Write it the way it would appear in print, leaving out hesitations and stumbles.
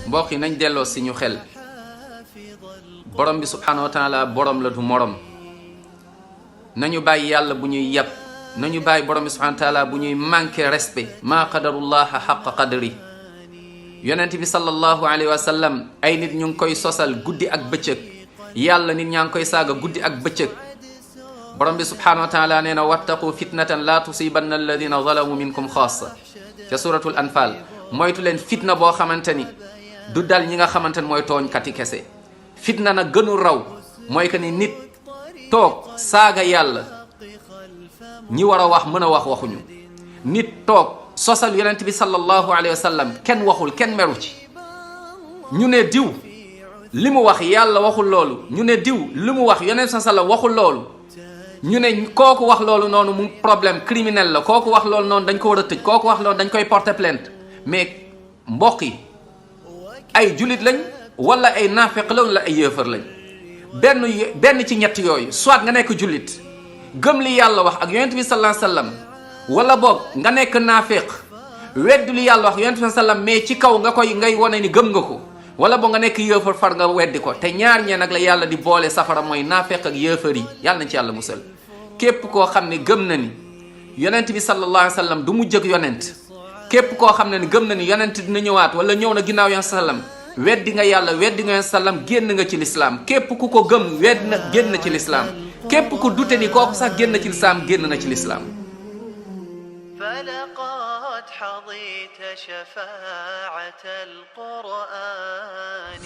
mbokk yi nañ delloo si ñu xel borom bi subhanahu wa taala borom la du morom nañu bàyyi yàlla bu ñuy yab nañu bàyyi borom bi subhanahu wa taala bu ñuy manqué respect maa qadarullaha xaqa qadri yonent bi sallallahu alayhi wa sallam ay nit ñu ngi koy sosal guddi ak bëccëg yàlla nit ñaa ngi koy saaga guddi ak bëccëg borom bi subhanahu wa taala nee na wattaqu fitnatan la tusibanna alladina zalamu minkum xaasa ca suratul anfal moytu leen fitna boo xamante ni du dal ñi nga xamante ni mooy tooñkati kese fitna nag gënul raw mooy que ni nit toog saaga yàlla ñi war a wax mën a wax waxuñu nit toog sosal yonent bi sallallahu alayhi wa sallam kenn waxul kenn meru ci ñu ne diw li mu wax yàlla waxul loolu ñu ne diw li mu wax yonent sallam waxul loolu ñu ne kooku wax loolu noonu mu problème criminel la kooku wax loolu noonu dañ ko war a tëj kooku wax loolu dañ koy porter plainte mais mbokk yi ay julit lañ wala ay naafeq la wala ay yéefar lañ benn ci ñett yooyu soit nga nekk julit gëm li yàlla wax ak yonent bi sallallahu alayhi wasallam wala boog nga nekk naafeq weddi li yàlla wax yonent bi sallallahu alayhi wasallam mais ci kaw nga koy ngay wane ni gëm nga ko wala boog nga nekk yéefar far nga weddi ko te ñaar ñee nag la yàlla di boole safara mooy naafeq ak yéefar yi yàlla nañ ci yàlla musal képp koo xam ne gëm na ni yonent bi sallallahu alayhi wasallam du mu jëg yonent képp koo xam ne ni gëm na ni yonent dina ñëwaat wala ñëw na ginnaaw yonent sallam weddi nga yàlla weddi nga yonent sallam génn nga ci lislaam képp ku ko gëm wedd na génn na ci lislaam képp ku dute ni kooku sax génn na ci lislaam génn na ci lislaam فلقد حظيت شفاعة القرآن